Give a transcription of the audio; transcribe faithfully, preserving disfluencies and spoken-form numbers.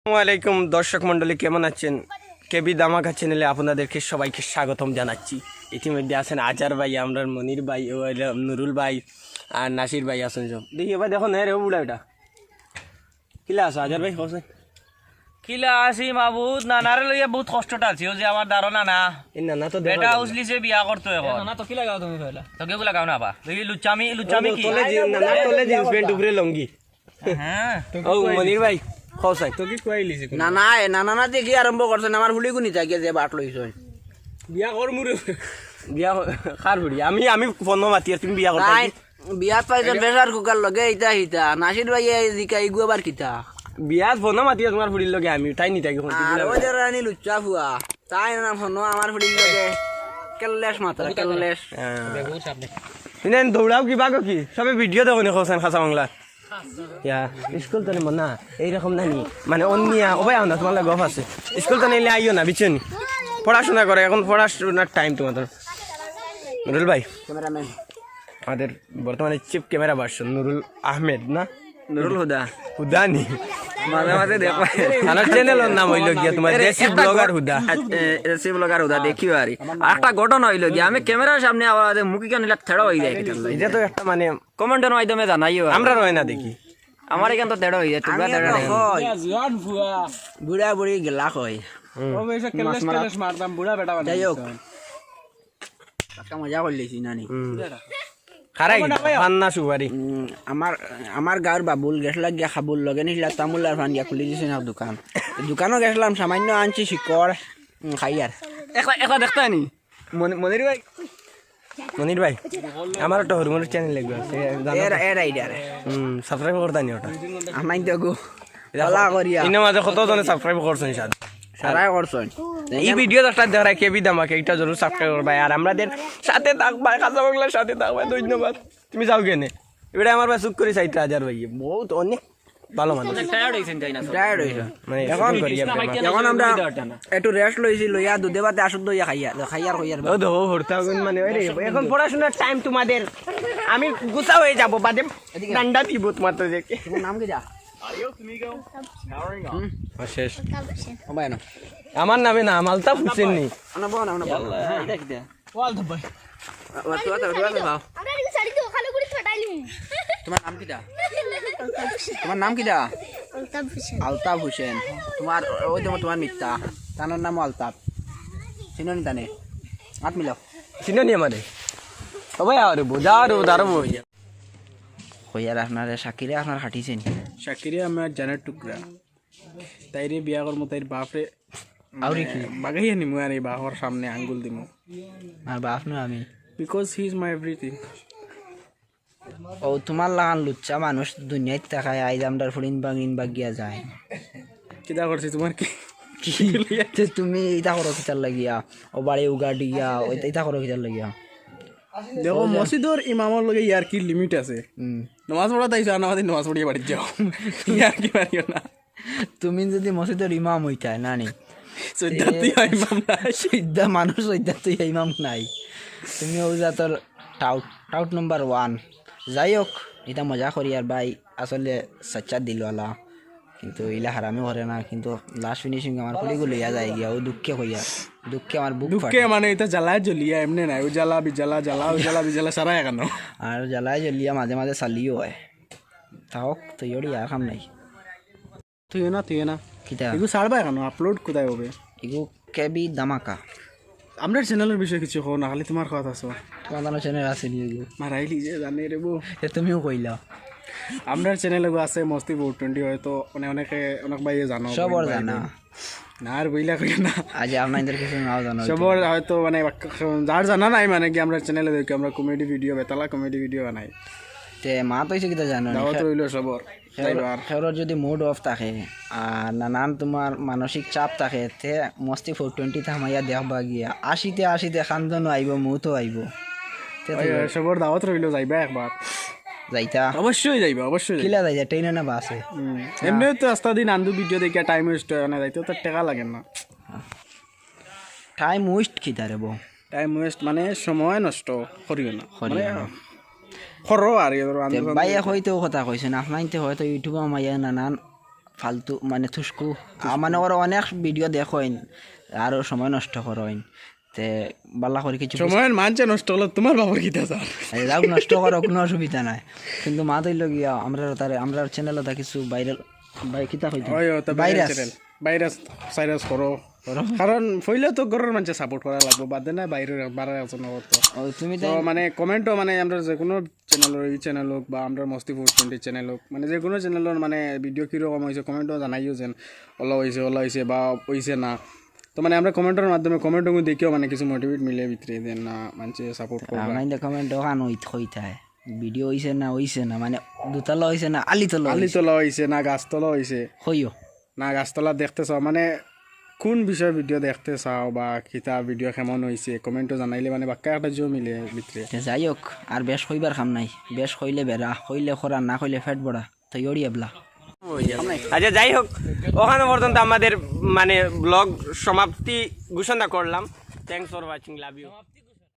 আসসালামু আলাইকুম দর্শক মণ্ডলী, কেমন আছেন? কেবি ধামাকা চ্যানেলে আপনাদেরকে সবাইকে স্বাগতম জানাচ্ছি। ইতিমধ্যে আছেন আজার ভাই, আমরার মনির ভাই, ও হইলো নুরুল ভাই, আর নাসির ভাই আছেন সব। দেখি এবার দেখো না রে, ও বুড়া বেটা। কিলা আছো আজার ভাই, কও চাই? কিলা আছি মাবুদ, নানারে লইয়া বহুত কষ্টত আছি। ও যে আমার দারো নানা, এই নানা তো দেখা বেটা যায় না। উসলিছে বিয়া করতো এখন। নানা তো কিলা গাও তুমি পয়লা? তো কেউ লাগাও না বা। দেখি লুচ্চামি, লুচ্চামি কি? তলে জিন্স, নানা তলে জিন্স প্যান্ট, উপরে লুঙ্গি। হ্যাঁ। ও মনির ভাই, কও চাই। তো কি কইলিছি? না, না, এ না, না, না, দেখি আরম্ভ করছেন, আমার ফুড়িগু নিতা গিয়া যে বাট লইছইন। বিয়া কর মুরে। বিয়া ক-, কার ফুড়ি? আমি, আমি ফোনো মাতি আর তুমি বিয়া করতে তাই কি? বিয়াত পাইছইন প্রেশার কুকার লগে, ইতা হিতা। নাসির ভাই এই জিকা, ইগু আবার কিতা? বিয়াত ফোনো মাতি আর তোমার ফুড়ির লগে আমি, তাই নিতা কি কোন আর ওই যে রানী লুচ্চা ফুয়া, তাই না ফোনো আমার ফুড়ির লগে। কেল্লেশ মাত্রা, কেল্লেশ। হ্যাঁ। ইনাইন দৌড়াও কি বাগো কি? সবে ভিডিও দেখো নি, কও চাই খাসা বাংলা। ইয়া, স্কুল তো নেব না, এইরকম না নি, মানে অন্যিয়া, ও ভাই, আমরা তোমার লগে গফ আছে। স্কুল তো নিলে আইও না, বুঝছো নি? পড়াশোনা করে, এখন পড়াশোনার টাইম তোমাদের। নুরুল ভাই, ক্যামেরাম্যান। আমাদের বর্তমানে চিফ ক্যামেরা পারসন নুরুল আহমেদ না? নুরুল হুদা। হুদা নি? মাঝে মাঝে দেখো। আমার চ্যানেলর নাম হইলো গিয়া তোমার এরে, দেশি একটা ব্লগার গ-, হুদা। এ, এ, দেশি ব্লগার হুদা, দেখিও আরি। আর একটা ঘটনা হইলো গিয়া, আমি ক্যামেরার সামনে আবার মুখে কেন ইলা তেড়ো হয়ে যায় কিতা? এটা তো একটা মানে কমেন্টের মাধ্যমে জানাইও। আমরা রয় না দেখি। আমার এখান তো তেড়ো হয়ে যায়, তোমরা আমি তেড়ো একটা নেই। কই। বুড়া বুড়ি গেলা কই। হুম। ও বেশি কেলেস মারা। কেলেস মারতাম, বুড়া বেটা বানাই যাই হোক। দিতাম। একটা মজা করলিছি নানি। হুম। খারাই, পান্না সুপারি। উম, আমার, আমার গাঁর বাবুল গেছলা গিয়া খাবুল লগে নিছলা তামুল আর ফান গিয়া খুলি দিছে না দোকান। দোকানও গেছলাম, সামান্য আনছি শিকড়, উম, খাই আর। একলা, একলা দেখতে আনি। মনি-, মনির ভাই। মনির ভাই, আমার একটা হরিমনির চ্যানেল লাগবে। এর, এর আইডিয়া রে। হুম, সাবস্ক্রাইব করতা নি ওটা। আমার তো গো। ভালা করিয়া। ইনো মাঝে কত জনে সাবস্ক্রাইব করছেন সাদ। সারাই করছেন। এই ভিডিও একটা দেখার কেবি ধামাকা, এটা জরুর সাবস্ক্রাইব করবায়। আর আমরাদের সাথে থাকবায়, খাসা বাংলার সাথে থাকবায়। ধন্যবাদ। তুমি যাও কেনে? এবারে আমার ভাই চুপ করি চাইতে হাজার ভাই। বহুত অনেক ভালো মানুষ। টায়ার্ড হইছেন তাই না? টায়ার্ড হইছে। মানে এখন, করি আমরা। এখন আমরা একটু রেস্ট লইছি, লইয়া দুধে ভাতে আসুদ দইয়া খাইয়া, খাইয়ার কইয়ার। ও দেখো, হরতা আগুন মানে, ওই রে, এখন পড়াশোনার টাইম তোমাদের। আমি গুছা হয়ে যাবো, বাদে এদিকে। ডান্ডা দিব তোমার তো দেখে। তোমার নাম কিতা? হুম? আর শেষ। ও ভাই, না। আমার নামে না, আলতাফ হোসেন নি। আনা বল, আনা বল। হ্যাঁ, এটা কিতা? ও আলতাফ ভাই। ও, ও, ও, ও, ও। আমরা এদিকে শাড়ি তো ওখানে করে ফাটাইলিমু। তোমার নাম কিতা? তোমার নাম কিতা? আলতাফ হোসেন। আলতাফ হোসেন। তোমার, ওই তো তোমার মিত্তা। তার নাম আলতাফ। চিনো নি তানে? হাত মিলাও। চিনো নি আমারে? ও ভাই, আরে বো, যা রে বো, দাঁড়া বো। কইয়ার আপনারে শাকিরে আপনার খাটিছে নি? শাকিরে আমার জানের টুকরা। তাইরে বিয়া করমু, তাইর বাপরে আউরি কি? মানে, বাগাইয়া নিমু আর এই বাপর সামনে আঙ্গুল দিমু। আর বাপ না আমি। Because he is my everything. ও, তোমার লাখান লুচ্চা মানুষ দুনিয়াত থাকায়, আইজ আমরার ফুড়িন বাগিন বাগিয়া যায়। কিতা করছি তোমার কি? কি? তে তুমি ইতা করো কিতার লাগিয়া? ও বাড়ি উগাড়িয়া, ও ইতা করো কিতার লাগিয়া? দেখো, ও যে মসজিদর ইমামর লগে ইয়ার কি লিমিট আছে? হুম। নামাজ পড়া তাইছো, আর নামাজ, নামাজ পড়িয়া বাড়িত যাও। ইয়ার কি মারিও না। তুমি যদি মসজিদর ইমাম হইতায়, না নি? সৈদ্ধাত তুই ইমাম নাই। সৈদ্ধা মানুষ, সৈদ্ধাত তুই ইমাম নাই। তুমি ও জাতর টাউট, টাউট নাম্বার ওয়ান। যাই হোক, ইতা মজা করি আর ভাই, আসলে সাচ্চা দিলওয়ালা। কিন্তু ইলা হারামি করে না, কিন্তু লাস্ট ফিনিশিং আমার ফুড়িগু লইয়া যায় গিয়া, ও দুঃখে কইয়া, দুঃখে আমার বুক দুঃখে ফাটে। মানে ইতা জ্বালায় জ্বলিয়া এমনে নাই, ও জ্বালা বিজ্বালা, জ্বালা ও জ্বালা বিজ্বালা সারা এখানো। আর জ্বালায় জ্বলিয়া মাঝে মাঝে চালিও হয়। তা হোক, তো ইয়রি আর কাম নাই। তুইও না, তুইও না। কিতা? এগু ছাড়বা কেন? আপলোড কোথায় হবে? এগু কেবি ধামাকা। আমরার চ্যানেলর বিষয়ে কিছু কও না, খালি তোমার কথা আছে। তোমার জানো চ্যানেল আছে নি এগু? মারাইলি যে জানে রে বউ। এ তুমিও কইলা। আমরার চ্যানেল এগু আছে মস্তি ফোর টোয়েন্টি, হয়তো মানে অনেকে, অনেক ভাইয়ে জানো, সবর অনেক ভাইয়ে জানা। না আর বইলা কই না। আজ আপনাদের কিছু নাও জানো। সবর হয়তো মানে যার জানা নাই মানে কি আমরার চ্যানেলে দেখি আমরা কমেডি ভিডিও, বেতালা কমেডি ভিডিও বানাই। তে মা তো হইছে কিতা জানো নি? দাওয়াত রইল সবর। খেউর-, যাইবার। খেউরর যদি মুড অফ থাকে, আর নানান তোমার মানসিক চাপ থাকে, তে মস্তি ফোর টোয়েন্টি থামাইয়া দেখবা গিয়া। আশিতে আশিতে খান্দনও আইব, মৌতও আইব। তে ওই, তুই ওই, সবর দাওয়াত রইল, যাইবা একবার। যাইতা? অবশ্যই যাইবা, অবশ্যই যাইবা। কিলা যাইতা? ট্রেনে না বাসে? হুম। না। এমনিও তো আস্তা দিন আন্দু ভিডিও দেখিয়া টাইম ওয়েস্ট হয় না, যাইতে তো টেকা লাগে না। টাইম ওয়েস্ট কিতা রে বউ? টাইম ওয়েস্ট মানে সময় নষ্ট করিও না। করিও মানে না। করো আর কি, ধরো, তে আন্দু ভাইয়ে আন্দু। হয়তো কথা কইছেন, আপনাইতে হয়তো ইউটিউবে মাইয়া নানান ফালতু মানে তুস্কু। আ, মানে ওরা অনেক ভিডিও দেখইন, আরো সময় নষ্ট করইন। তে বালা করি কিছু সময় মানছে নষ্ট করলে তোমার বাবার কিতা স্যার? এই যাও, নষ্ট করো, কোনো অসুবিধা নাই। কিন্তু মাত অইলো গিয়া আমরা তারে, আমরার চ্যানেল ওটা কিছু ভাইরাল, ভাই কিতা কইতাম? ওই ও তো ভাইরাস। চ্যানেল ভাইরাস সাইরাস করো। কারণ পইলে তো ঘরর মানষে সাপোর্ট করা লাগবো, বাদে না বাইরে বাড়ার আছে না তো। ও, তুমি তো মানে কমেন্টও মানে আমরা যে কোনো চ্যানেল, এই চ্যানেল হোক বা আমরা মস্তি ফোর টোয়েন্টি চ্যানেল হোক, মানে যে কোনো চ্যানেলর মানে ভিডিও কিরকম হয়েছে কমেন্টও জানাইও যেন ওলা হয়েছে, ওলা হয়েছে বা হয়েছে না। তো মানে আমরা কমেন্টর মাধ্যমে কমেন্টও দেখিও মানে কিছু মোটিভেট মিলে ভিতরে যে না মানষে সাপোর্ট করবা। আমার কমেন্ট ওখান হইত হইতায়, ভিডিও হইছে না হইছে না, মানে দুতলা হইছে না আলিতলা আলি হইছে। তোলা হয়েছে না গাছতলা হয়েছে হইও। না গাছতলা দেখতে চাও, মানে কোন বিষয়ে ভিডিও দেখতে চাও বা কিতা ভিডিও কেমন হয়েছে কমেন্টও জানাইলে মানে বাক্কা একটা জো মিলে ভিতরে। তে যাই হোক, আর বেশ কইবার কাম নাই, বেশ কইলে বেড়া, কইলে খরা, না কইলে পেট ভরা, তো ইয়ড়ি এবলা। আচ্ছা, যাই হোক, ওখানে পর্যন্ত আমাদের মানে ব্লগ সমাপ্তি ঘোষণা করলাম। Thanks for watching, love you.